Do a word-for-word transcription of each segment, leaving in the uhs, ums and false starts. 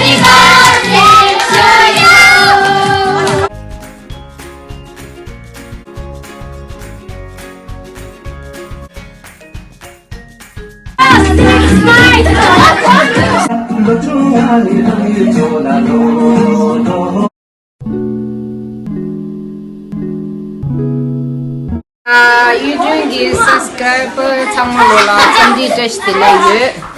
ཨ། གཡུ་སྒྲོན་གྱི་སབ་སི་ཀ་རའི་བར་ཚང་མ་ལོ་ལ་འཚམས་འདྲི་བཀྲ་ཤིས་བདེ་ལེགས་ཡོད།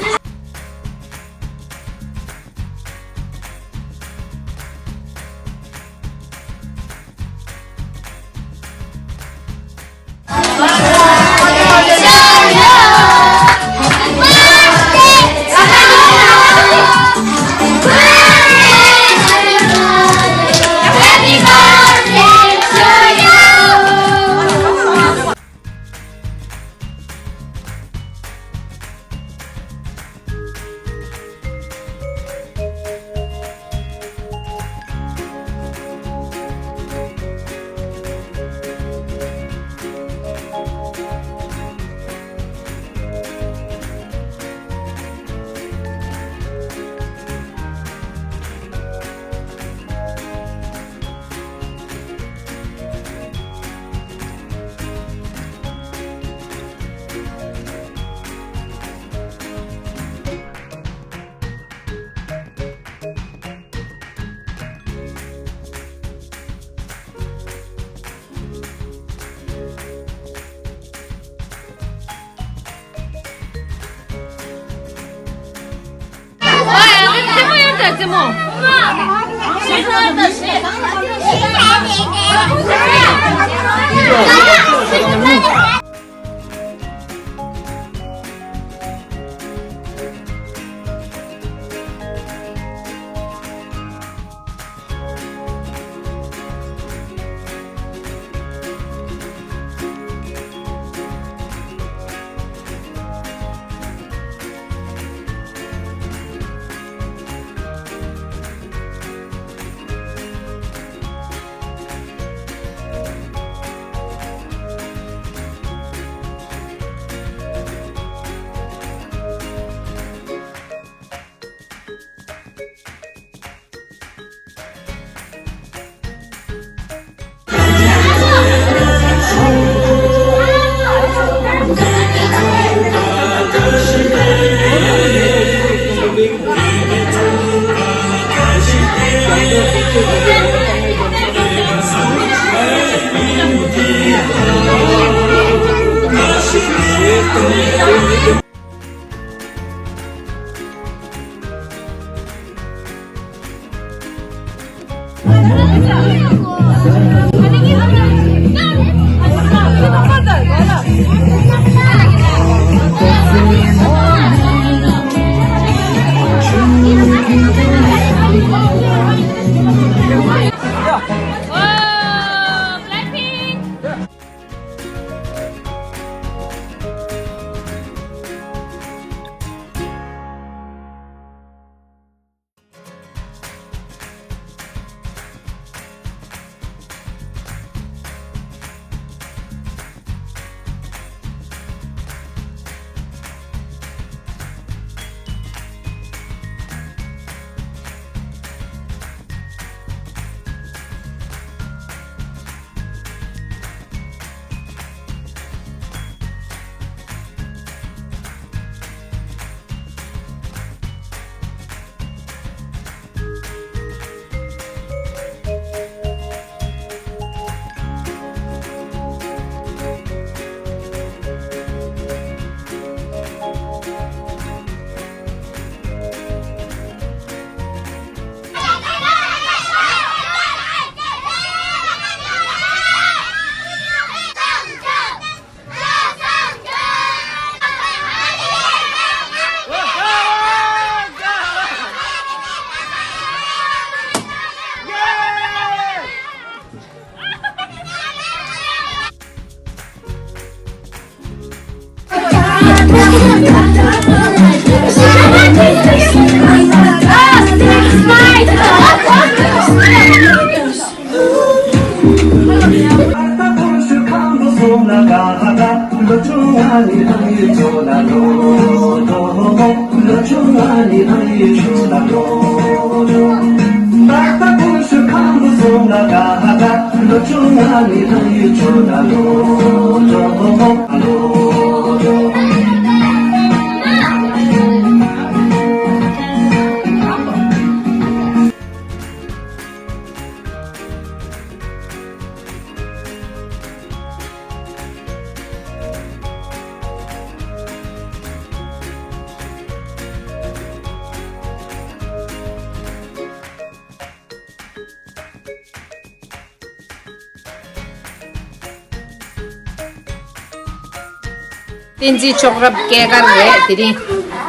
བསྟན་འཛིན་མཆོག་རབ་སྐྱེས་སྐར་རེད། དེ་རིང་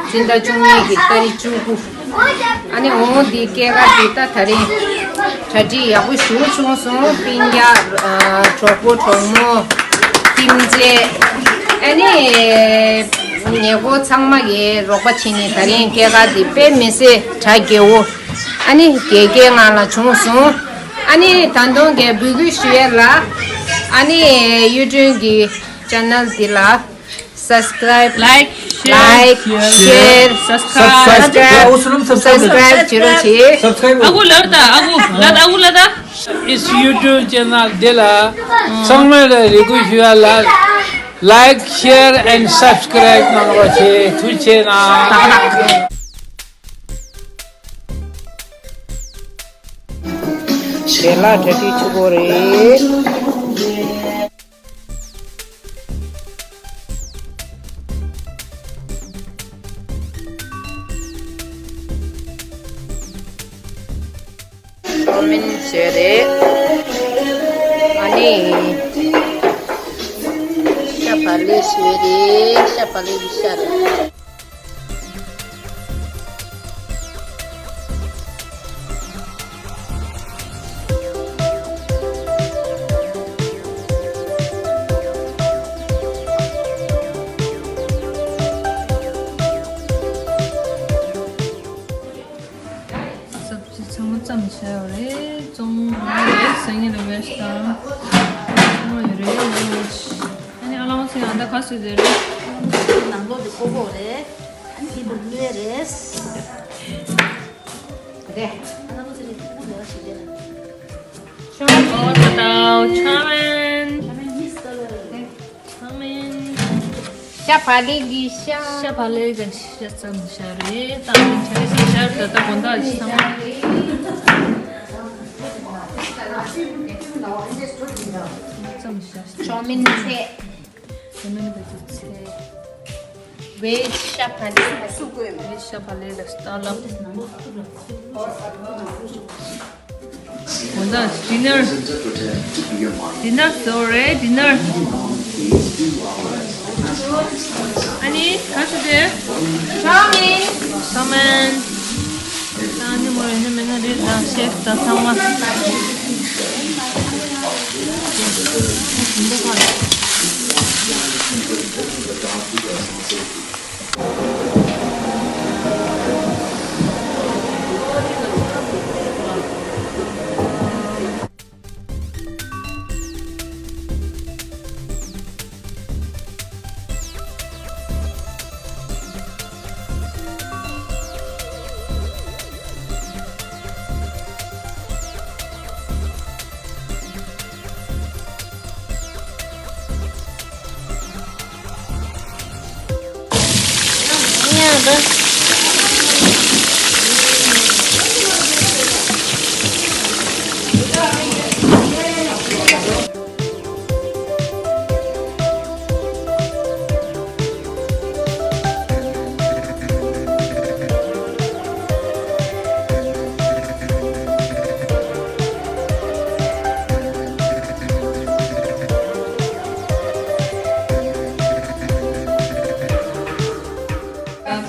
སྤྱི་ཟླ་བཅུ་གཉིས་ཀྱི་ཏ་རིག་བཅུ་དགུ། ཨ་ནི་འོ་འདི་སྐྱེས་སྐར་འདི་ད་ད་རིང་གྲ་སྒྲིག་ཡག་པོ་ཞེ་པོ་བྱུང་སོང་། སྤུན་ཀྱག་གྲོགས་པོ་གྲོགས་མོ་ཁྱིམ་མཚེས། ཨ་ནི་ཉེ་འཁོར་ཚང་མ་གིས་རོགས་པ་བྱས་ནས་ད་རིང་སྐྱེས་སྐར་འདི་དཔེ་མི་སྲིད་གྲ་རྒྱས་པོ། ཨ་ནི་རྒྱལ་ཁའི་ངང་ལ་བྱུང་སོང་། ཨ་ནི་ད་དུང་གི་འབོད་སྐུལ་ཞུ་ཡས་ལ། ཨ་ནི་གཡུ་སྒྲོན་གྱི་ཆེ་ནལ་འདི་ལ་སབ་སི་ཀ་རའིབ། ལའིཀ། ཤེར། ལའིཀ། ཤེར། སབ་སི་ཀ་རའིབ། སབ་སི་ཀ་རའིབ། ཨ་འོ་སུ་ལམ་སབ་སི་ཀ་རའིབ། སབ་སི་ཀ་རའིབ་བྱེད་རོགས་བྱེད། སབ་སི་ཀ་རའིབ། ཨ་ཁུ་ལབ་ད། ཨ་ཁུ་ལབ་ད། ཨ་ཁུ་ལབ་ད། It's YouTube channel འདི་ལ་ཚང་མ་ལ་རེ་སྐུལ་ཞུ་ཡ་ལ། Like, share and subscribe གནང་རོགས་བྱེད། ཐུགས་རྗེ་གནང་། ཞལ་ལག་གྲ་སྒྲིག་ཆུ་བོ་རེད། ཅའོ་མིན་བཟོས་རེད། ཨ་ནི་ཤ་བག་ལེབ་བཟོས་རེད། ཤ་བག་ལེབ་ཀྱི་ཤ་རེད། སབ་ཇི་ཚང་མ་བརྩམས་བྱས་ཡོད་རེད། བཙོང་ཡོད་རེད། སང་ཉིན་ལ་བེད་སྤྱོད་བཏང་། ཚང་མ་ཡོད་རེད། ཨ་ནི་ཨ་ལང་ཚེ་ཡང་ད་ག་སུ་ཟེར་རེད། ནང་ལོགས་དེ་ཀོ་ཀོ་རེད། ཨ་ནི་དེ་ལུག་སྣོད་རེད། རེད། ཨ་ལང་ཚེ་རེད། ཨ་ལང་ཚེ་རེད། ཨོ་ད་ད་ཆ་མེན། ཆ་མེན། ཤ་བག་ལེབ་ཀྱི་ཤ། ཤ་བག་ལེབ་ཀྱི་ཤ་བརྩམས་བཞག་རེད། ད་ཆ་རེ་ཤ་ཤར་ད་ལྟ་དགོང་དག་ཅིག་ཚང་མ་བརྩམས་བཞག་ཅའོ་མིན་ཚལ། ཅའོ་མིན་བེད་སྤྱོད་ཚལ། བེད་ཤ་བག་ལེབ། བེད་ཤ་བག་ལེབ་ལ་སྟག་ལབ། འོ་ད་ཌི་ནར། ཌི་ནར་བཟོ་རེད། ཌི་ནར། ཨ་ནི་ག་ཚོད་དེ། ཤ་མིན། ཤ་མིན། ཨ་ནི་མོ་རེད་ན་མེད་ན་རེད། ད་ཤེཕ་ད་ཚང་མ།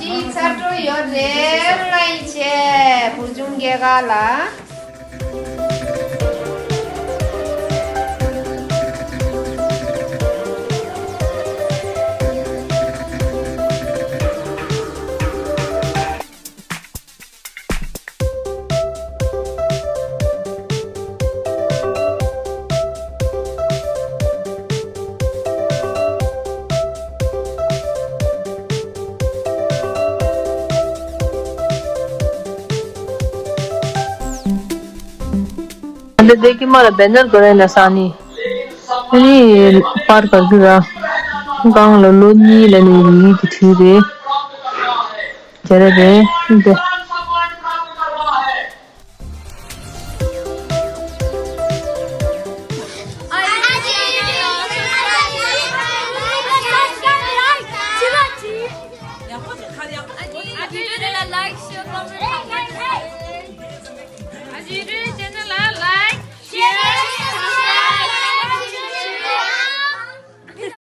ཅིག་ཚར་འགྲོ་ཡོད་རེད། ལྷན་རྒྱས་བུ་ཆུང་སྐྱེས་སྐར་ལ། འདི་དེ་ཀི་མ་ལ་བེ་ནར་གོ་རེ་ན་ས་ནི། ཨ་ནི་པར་གར་གི་ར། གང་ལ་ལོ་གཉིས་ལ་ནི་ཡི་གི་ཁྲི་རེད། ཇ་རེ་རེད་འདི།